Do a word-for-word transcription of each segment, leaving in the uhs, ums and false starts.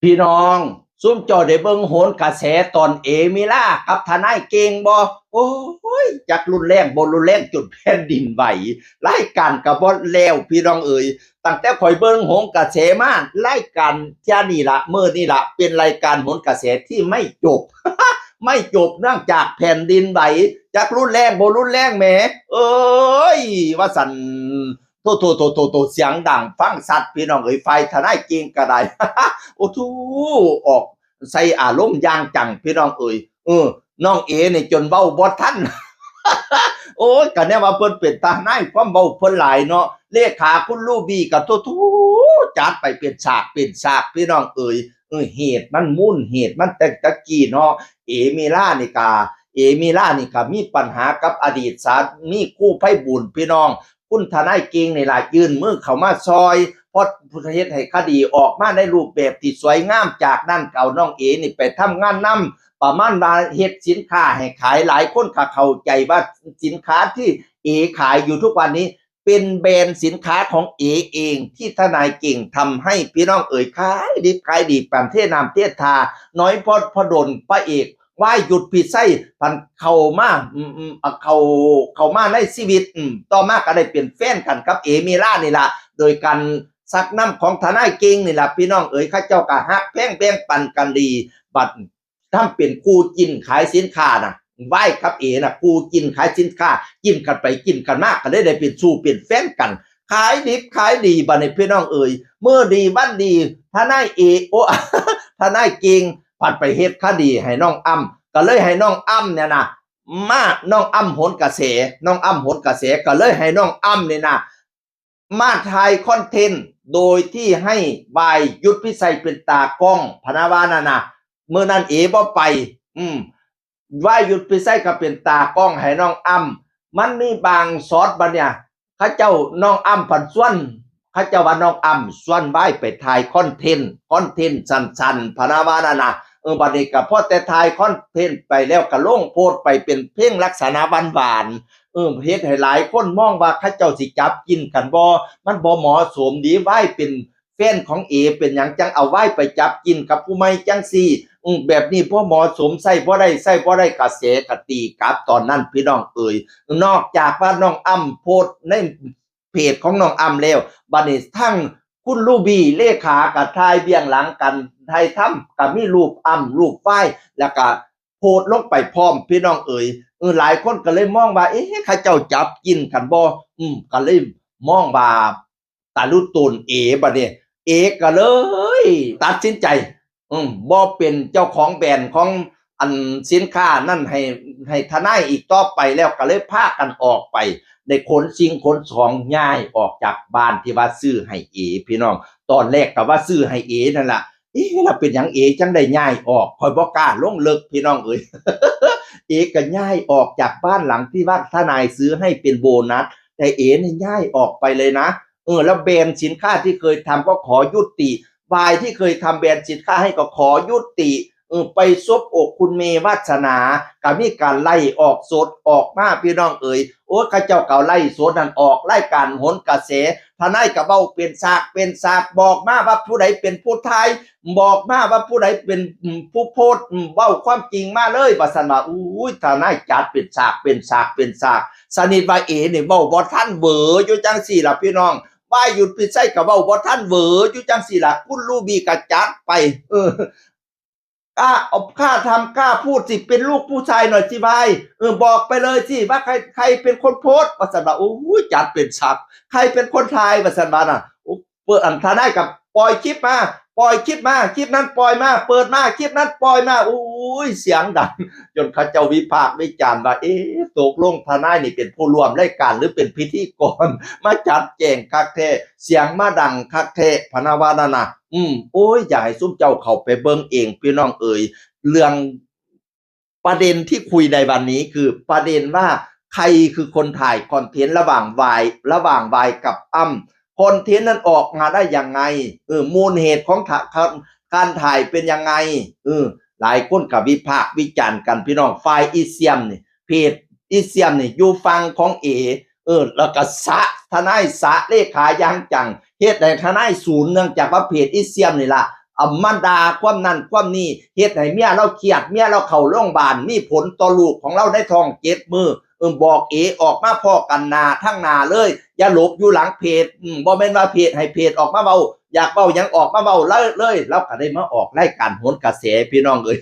พี่น้อง ซุมเจ้าได้เบิ่งโหนกระแสตอนเอมิลากับทนายเก่งบ่ โอ้ย จักรุนแรงบ่รุนแรงจนแผ่นดินไหว รายการก็บ่แล้วพี่น้องเอ๋ย ตั้งแต่ข่อยเบิ่งโหนกระแสมา รายการเที่ยนี่ละ มื้อนี่ละ เป็นรายการโหนกระแสที่ไม่จบ ไม่จบเนื่องจากแผ่นดินไหว จักรุนแรงบ่รุนแรงแหม เอ้ย ว่าซั่น โตโตโตโตโต เสียงดังฟังชัดพี่น้องเอ๋ย ฝ่ายทนายเก่งก็ได้ โอ้ทู ออกใส่อารมณ์อย่างจังพี่น้องเอ๋ย เออ น้องเอนี่จนเว้าบ่ทัน โอ้ย ก็แน่ว่าเพิ่นเป็นทนายความเว้าเพิ่นหลายเนาะ เลขาคุณลูบี้ก็โตโต จัดไปเป็นฉากเป็นฉากพี่น้องเอ๋ย เออ เหตุมันมูลเหตุมันแต่ตะกี้เนาะ เอมิลานี่กะ เอมิลานี่กะมีปัญหากับอดีตสามีครูไพบูลย์พี่น้อง คุณทนายเก่งนี่ล่ะยื่นมือเข้ามาซอย เพราะเฮ็ดให้คดีออกมาในรูปแบบที่สวยงาม จากนั้นก็เอาน้องเอนี่ไปทำงานนำ ประมาณว่าเฮ็ดสินค้าให้ขาย หลายคนก็เข้าใจว่าสินค้าที่เอขายอยู่ทุกวันนี้ เป็นแบรนด์สินค้าของเอเองที่ทนายเก่งทำให้พี่น้องเอ๋ย ขายดิบขายดีปานเทน้ำเทท่า น้อยพอดพอดน พระเอก วาย หยุดพิไส พันเข้ามา อืมอืมเอาเข้าเข้ามาในชีวิต อืมต่อมาก็ได้เป็นแฟนกันกับเอมิลานี่ล่ะ โดยการชักนำของทนายเก่งนี่ล่ะ พี่น้องเอ๋ย เขาเจ้าก็ฮักแพงแบ่งปันกันดี บัดทำเป็นคู่จิ้นขายสินค้าน่ะ วายกับเอน่ะ คู่จิ้นขายสินค้า จิ้นกันไปจิ้นกันมา ก็เลยได้เป็นชู้เป็นแฟนกัน ขายดิบขายดีบัดนี้พี่น้องเอ๋ย มื้อดีวันดี ทนายเอ โอ้ ทนายเก่ง พัดไปเฮ็ดคดีให้น้องอ้ำ ก็เลยให้น้องอ้ำเนี่ยนะ มา น้องอ้ำโหนกระแส น้องอ้ำโหนกระแส ก็เลยให้น้องอ้ำเนี่ยนะ มาถ่ายคอนเทนต์ โดยที่ให้วาย หยุดพิไส เป็นตากล้อง พะนะว่านั่นนะ มื้อนั้นเอบ่ไป อืม วาย หยุดพิไส ก็เป็นตากล้องให้น้องอ้ำ มันมีบางช็อตบัดเนี่ย เขาเจ้า น้องอ้ำพันชวน เขาเจ้าว่าน้องอ้ำชวนวายไปถ่ายคอนเทนต์ คอนเทนต์สั้นๆ พะนะว่านั่นนะ เออ บัดนี้ก็พอแต่ถ่ายคอนเทนต์ไปแล้วก็ลงโพสต์ไปเป็นเพลงลักษณะหวานๆ เออ เฮ็ดให้หลายคนมองว่าเขาเจ้าสิจับจิ้นกันบ่ มันบ่เหมาะสมดี วายเป็นแฟนของเอ เป็นหยังจังเอาวายไปจับจิ้นกับผู้ใหม่จังซี่ อืม แบบนี้บ่เหมาะสม ใช้บ่ได้ ใช้บ่ได้ กระแสก็ตีกลับตอนนั้นพี่น้องเอ๋ย นอกจากว่าน้องอ้ำโพสต์ในเพจของน้องอ้ำแล้ว บัดนี้ทั้งคุณลูบี้เลขาก็ถ่ายเบื้องหลังกัน ถ่ายทำก็มีรูปอ้ำรูปวาย แล้วก็โพสต์ลงไปพร้อมพี่น้องเอ๋ย เออ หลายคนก็เลยมองว่า เอ๊ะ เขาเจ้าจับจิ้นกันบ่ อืม ก็เลยมองว่า ตะลุตูนเอ บัดนี้ เอก็เลยตัดสินใจ อืม บ่เป็นเจ้าของแบรนด์ของอันสินค้านั่นให้ ให้ทนายอีกต่อไปแล้ว ก็เลยพากันออกไป ได้ขนสิ่งขนของย้ายออกจากบ้านที่ว่าซื้อให้เอ พี่น้อง ตอนแรกก็ว่าซื้อให้เอนั่นล่ะ เอ๊ะ แล้วเป็นหยังเอจังได้ย้ายออก ข้อยบ่กล้าลงเลิกพี่น้องเอ๋ย เอก็ย้ายออกจากบ้านหลังที่ว่าทนายซื้อให้เป็นโบนัส แต่เอเนี่ยย้ายออกไปเลยนะ เออ แล้วแบรนด์สินค้าที่เคยทำก็ขอยุติ วายที่เคยทำแบรนด์สินค้าให้ก็ขอยุติ เออ ไปซบอกคุณเมย์วาสนา ก็มีการไล่ออกสดออกมาพี่น้องเอ๋ย โอ้ย เขาเจ้าก็ไล่สดนั่นออกรายการโหนกระแส ทนายก็เว้าเป็นฉากเป็นฉาก บอกมาว่าผู้ใดเป็นผู้ถ่าย บอกมาว่าผู้ใดเป็น อืม ผู้โพสต์ อืม เว้าความจริงมาเลย ว่าซั่นว่า อุ้ย ทนายจัดเป็นฉากเป็นฉากเป็นฉาก สนิทว่าเอนี่เว้าบ่ทันเวออยู่จังซี่ล่ะพี่น้อง วาย หยุดพิไส ก็เว้าบ่ทันเวออยู่จังซี่ล่ะ คุณลูบี้ก็จัดไป เออ กล้า เอา กล้าทำกล้าพูดสิ เป็นลูกผู้ชายหน่อยสิวาย เออ บอกไปเลยสิว่าใคร ใครเป็นคนโพสต์ ว่าซั่นว่า โอ้ย จัดเป็นฉาก ใครเป็นคนถ่าย ว่าซั่นว่าน่ะ โอ้ เปิด อันทนายก็ปล่อยคลิปมา ปล่อยคลิปมา คลิปนั้นปล่อยมา เปิดมา คลิปนั้นปล่อยมา โอ้ย เสียงดัง จนเขาเจ้าวิพากษ์วิจารณ์ว่า เอ๊ะ ตกลงทนายนี่เป็นผู้ร่วมรายการหรือเป็นพิธีกร มาจัดแจงคักแท้ เสียงมาดังคักแท้ พะนะว่านั่นน่ะ อืม โอ้ย อยากให้ซุมเจ้าเข้าไปเบิ่งเองพี่น้องเอ๋ย เรื่อง ประเด็นที่คุยในวันนี้คือประเด็นว่าใครคือคนถ่ายคอนเทนต์ระหว่างวาย ระหว่างวายกับอ้ำ คอนเทนต์นั้นออกมาได้ยังไง เออ มูลเหตุของถ่า- การ- การถ่ายเป็นยังไง เออ หลายคนก็วิพากษ์วิจารณ์กันพี่น้อง ฝ่ายอีเซียมนี่ เพจอีเซียมนี่อยู่ฝั่งของเอ เออ แล้วก็สะ ทนายสะเลขาอย่างจัง เฮ็ดให้ทนายสูน เนื่องจากว่าเพจอีเซียมนี่ล่ะ เอามาด่าความนั้นความนี้ เฮ็ดให้เมียเราเครียด เมียเราเข้าโรงบาล มีผลต่อลูกของเราในท้องเจ็ดมื้อ เออ บอกเอออกมาพ้อกันหน้าทั้งหน้าเลย อย่าหลบอยู่หลังเพจ อืม บ่แม่นว่าเพจให้เพจออกมาเว้า อยากเว้าหยังออกมาเว้าเลยเลย เราก็ได้มาออกรายการโหนกระแสพี่น้องเอ้ย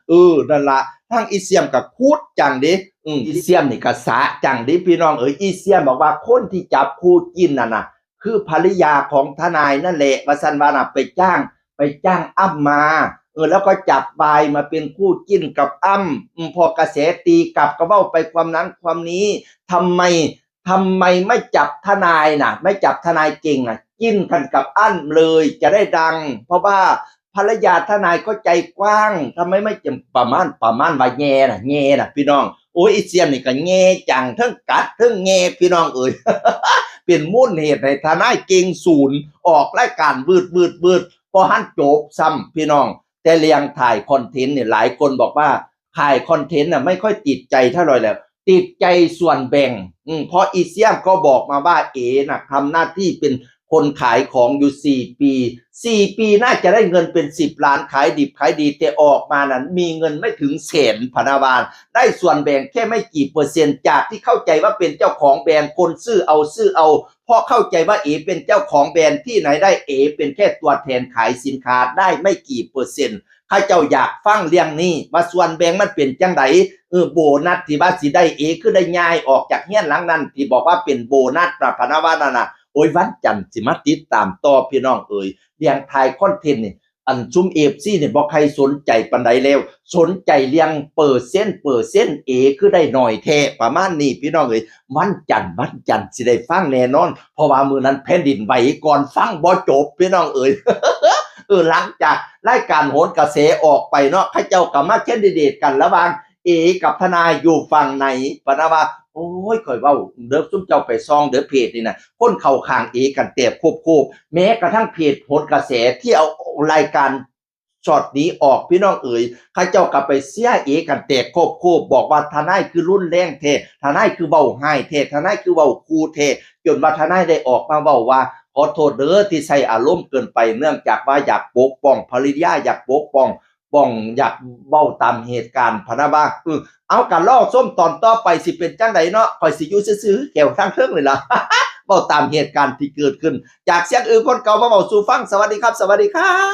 เออ นั่นล่ะ ทางอีเสี่ยมก็คูดจังเด้ อืม อีเสี่ยมนี่ก็สะจังเด้พี่น้องเอ้ย อีเสี่ยมบอกว่าคนที่จับคู่จิ้นนั่นน่ะ คือภรรยาของทนายนั่นแหละ ว่าซั่นว่าน่ะ ไปจ้าง ไปจ้างอ้ำมา เออ แล้วก็จับวายมาเป็นคู่จิ้นกับอ้ำ อืม พอกระแสตีกลับก็เว้าไปความนั้นความนี้ ทำไม ทำไมไม่จับทนายน่ะ ไม่จับทนายเก่งน่ะ จิ้นกันกับอ้ำเลย จะได้ดัง เพราะว่าภรรยาทนายก็ใจกว้าง ทำไมไม่จับ ประมาณ ประมาณว่าแย่น่ะ แย่น่ะ พี่น้อง โอ้ย อีเสี่ยมนี่ก็แย่จัง ทั้งกัด ทั้งแย่ พี่น้องเอ้ย เป็นมูลเหตุให้ทนายเก่งศูนย์ ออกรายการวืด วืด วืด บ่ทันจบซ้ำพี่น้อง แต่เรื่องถ่ายคอนเทนต์เนี่ย หลายคนบอกว่าถ่ายคอนเทนต์น่ะ ไม่ค่อยติดใจเท่าไหร่แล้ว ติดใจส่วนแบ่ง อืม เพราะอีเสี่ยมก็บอกมาว่าเอน่ะ ทำหน้าที่เป็นคนขายของอยู่สี่ปี สี่ปีน่าจะได้เงินเป็นสิบล้าน ขายดิบขายดี แต่ออกมานั้นมีเงินไม่ถึงแสน พะนะว่า ได้ส่วนแบ่งแค่ไม่กี่เปอร์เซ็นต์ จากที่เข้าใจว่าเป็นเจ้าของแบรนด์ คนซื้อเอา ซื้อเอา เพราะเข้าใจว่าเอเป็นเจ้าของแบรนด์ ที่ไหนได้ เอเป็นแค่ตัวแทนขายสินค้า ได้ไม่กี่เปอร์เซ็นต์ เขาเจ้าอยากฟังเรื่องนี้ ว่าส่วนแบ่งมันเป็นจังใด เออ โบนัสที่ว่าสิได้ เอคือได้ย้ายออกจากเฮือนหลังนั้น ที่บอกว่าเป็นโบนัสน่ะ พะนะว่านั่นน่ะ โอ้ย วันจันทร์สิมาติดตามต่อพี่น้องเอ้ย เรื่องถ่ายคอนเทนต์นี่ อันซุม เอฟซี นี่บ่ใครสนใจปานใดแล้ว สนใจเรื่องเปอร์เซ็นต์ เปอร์เซ็นต์ เอคือได้น้อยแท้ ประมาณนี้พี่น้องเอ้ย วันจันทร์ วันจันทร์สิได้ฟังแน่นอน เพราะว่ามื้อนั้นแผ่นดินไหวก่อน ฟังบ่จบพี่น้องเอ้ย เออ หลังจากรายการโหนกระแสออกไปเนาะ เขาเจ้าก็มาแคนดิเดตกันระหว่างเอกับทนายอยู่ฝั่งไหน พะนะว่า โอ้ย ข่อยเว้าเด้อ ซุมเจ้าไปส่องเด้อเพจนี่นะ คนเข้าข้างเอกันแตกโคบๆ แม้กระทั่งเพจโหนกระแสที่เอารายการช็อตนี้ออก พี่น้องเอ๋ย เขาเจ้าก็ไปเชียร์เอกันแตกโคบๆ บอกว่าทนายคือรุนแรงแท้ ทนายคือเว้าฮ้ายแท้ ทนายคือเว้าคูแท้ จนว่าทนายได้ออกมาเว้าว่า ขอโทษเด้อที่ใช้อารมณ์เกินไป เนื่องจากว่าอยากปกป้องภรรยา อยากปกป้อง ป้อง อยากเว้าตามเหตุการณ์ พะนะว่า เออ เอา ก็รอชมตอนต่อไปสิเป็นจั่งใดเนาะ ข้อยสิอยู่ซื่อๆ แก้วทางเทิงนี่ล่ะ เว้าตามเหตุการณ์ที่เกิดขึ้น จากเสียงอื่นคนเก่ามาเว้าสู่ฟัง สวัสดีครับ สวัสดีครับ